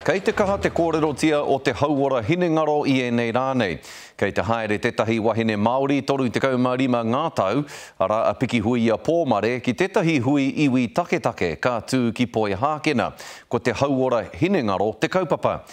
Kei te kaha te kōrerotia o te hauora hinengaro i ēnei rā nei. Kei te haere tētahi wahine Māori 35 ngā tau, arā a Pikihuia Pōmare, ki tētahi hui iwi taketake ka tū ki Poihākena. Ko te hauora hinengaro te kaupapa.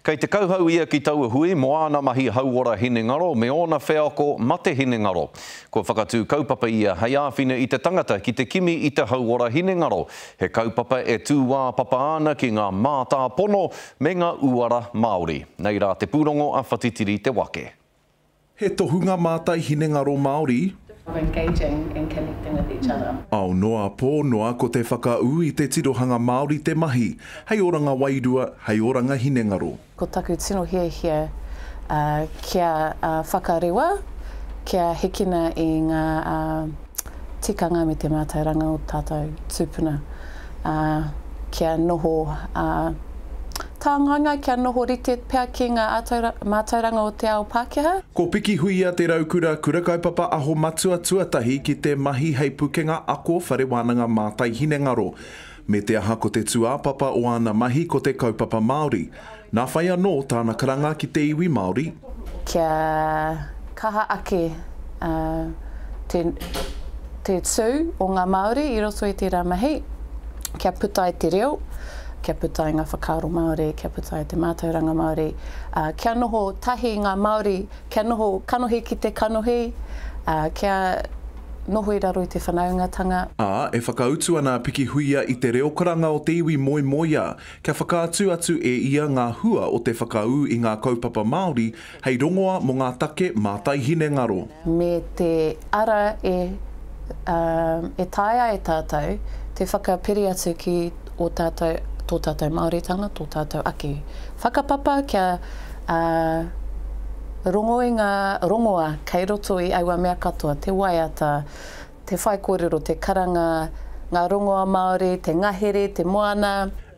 Kei te kauhau ia ki taua hui mō āna mahi hauora hinengaro me ōna wheako mate hinengaro. Kua whakatū kaupapa ia hei āwhina i te tangata ki te kimi i te hauora hinengaro, he kaupapa e tūāpapa ana ki ngā mātāpono me ngā uara Māori. Nei rā te pūrongo a Whatitiri Te Wake. He tohunga mātai hinengaro Māori. Of engaging and connecting with each other. Ao noa, pō noa, ko te whakaū i te tirohanga Māori te mahi, hei oranga wairua, hei oranga hinengaro. Ko taku tino hiahia kia whakarewa, kia hikina i ngā tikanga me te mātauranga o tātou tūpuna, kia noho Tāngainga kia noho rite pea ki ngā mātauranga o te ao Pākehā. Ko Pikihuia Te Raukura Kura Kaupapa Aho Matua tuatahi ki te mahi hei pukenga ako whare wānanga mātai hinengaro. Me te aha ko te tūāpapa o āna mahi ko te kaupapa Māori. Nā whai anō tāna karanga ki te iwi Māori. Kia kaha ake te te tū o ngā Māori i roto i tērā mahi, kia puta ai te reo, kia puta ai ngā whakaaro Māori, kia puta ai te mātauranga Māori, ā, kia noho tahi ngā Māori, kia noho kanohi ki te kanohi, ā, kia noho i raro i te whanaungatanga. Ā, e whakautu ana a Pikihuia i te reo karanga o te iwi moemoeā, kia whakaatu atu e ia ngā hua o te whakaū i ngā kaupapa Māori hei rongoa mō ngā take mātai hinengaro. Me te ara e, ā, e taea e tātou te whakapiri atu ki ō tātou, tō tātou Māoritanga, tō tātou ake whakapapa kia, ā, rongo i ngā rongoa kei roto i aua mea katoa, te waiata, te whaikōrero, te karanga, ngā rongoa Māori, te ngahere, te moana.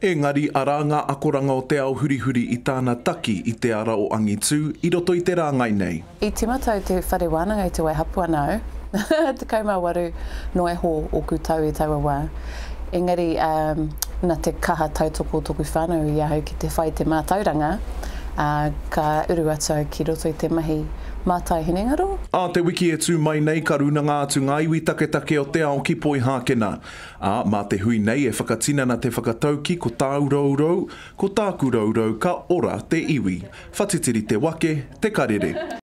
Engari arā ngā akoranga o te ao hurihuri i tāna taki i te ara o angitū i roto i te rāngai nei. I tīmata au te whare wānanga i Te Waihapu ana au, 18 noa iho ōku tau i taua wā. Engari nā te kaha tautoko o tōku whānau i ahau ki te whai i te mātauranga, ā, ka uru atu au ki roto i te mahi mātai hinengaro. Ā te wiki e tū mai nei ka rūnanga atu ngā iwi taketake o te ao ki Poihākena. Ā, mā te hui nei e whakatinana te whakatauki ko tāu rourou, ko tāku rourou ka ora te iwi. Whatitiri te wake, te karere.